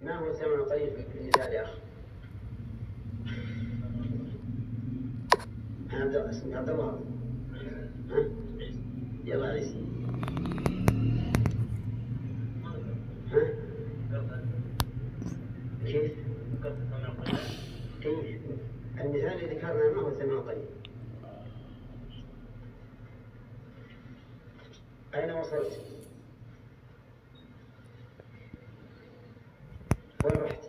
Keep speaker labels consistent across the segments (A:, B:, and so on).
A: ما هو الثمن القليل في المثال يا أخي؟ اسمك عبد الله؟ ها؟ يلا عيسى. ها؟ كيف؟ إيه المثال اللي ذكرناه ما هو الثمن القليل. أين وصلت؟ وين رحت؟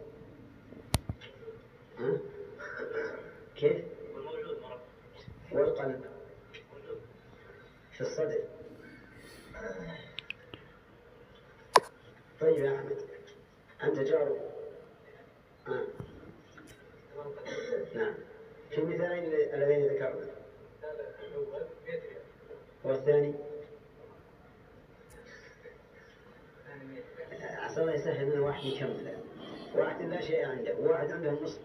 A: ها؟ كيف؟ والقلب في الصدر. طيب يا أحمد أنت جاوب. نعم، في المثالين اللذين ذكرنا. والثاني عسى الله يسهل لنا واحد يكمل. واحد لا شيء عنده، وواحد عنده النصف.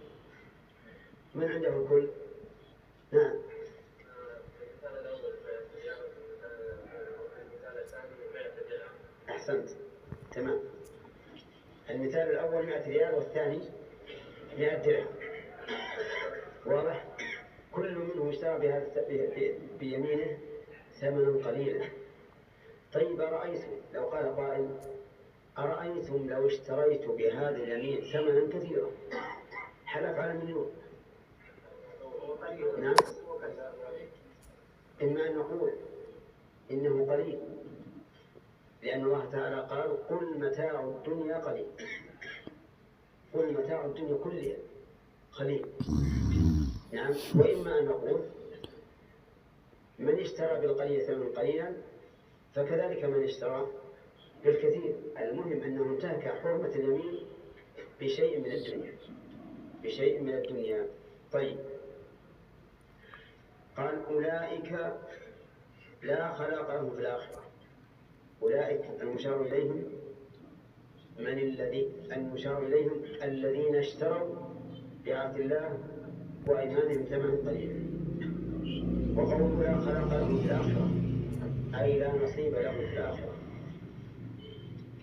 A: من عنده الكل؟ نعم. أحسنت، تمام. المثال الأول 100 ريال والثاني 100 درهم. واضح؟ كل منهم اشترى بهذا بيمينه ثمنا قليلا. طيب أرأيتم لو قال قائل أرأيتم لو اشتريت بهذا اليمين ثمنا كثيرا، حلف على مليون. نعم، إما أن نقول إنه قليل لأن الله تعالى قال قل متاع الدنيا قليل، قل متاع الدنيا كلها قليل. نعم، وإما أن نقول من اشترى بالقليل ثمنا قليلا فكذلك من اشترى بالكثير. المهم أنه انتهك حرمة اليمين بشيء من الدنيا، بشيء من الدنيا. طيب، قال أولئك لا خلاق لهم في الآخرة. أولئك المشار إليهم من الذي المشار إليهم الذين اشتروا بعهد الله وأيمانهم ثمنا قليلا. وقوله لا خلاق لهم في الآخرة أي لا نصيب لهم في الآخرة،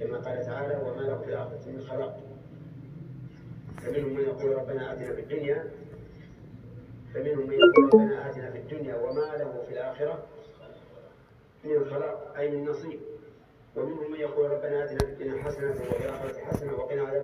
A: كما قال تعالى وما لهم في الآخرة من خلاق. فمنهم من يقول ربنا آتنا في الدنيا، فمنهم من يقول ربنا آتنا في الدنيا وما له في الآخرة من خلاق أي من نصيب. ومنهم من يقول ربنا آتنا في الدنيا حسنة وفي الآخرة حسنة وقنا عذاب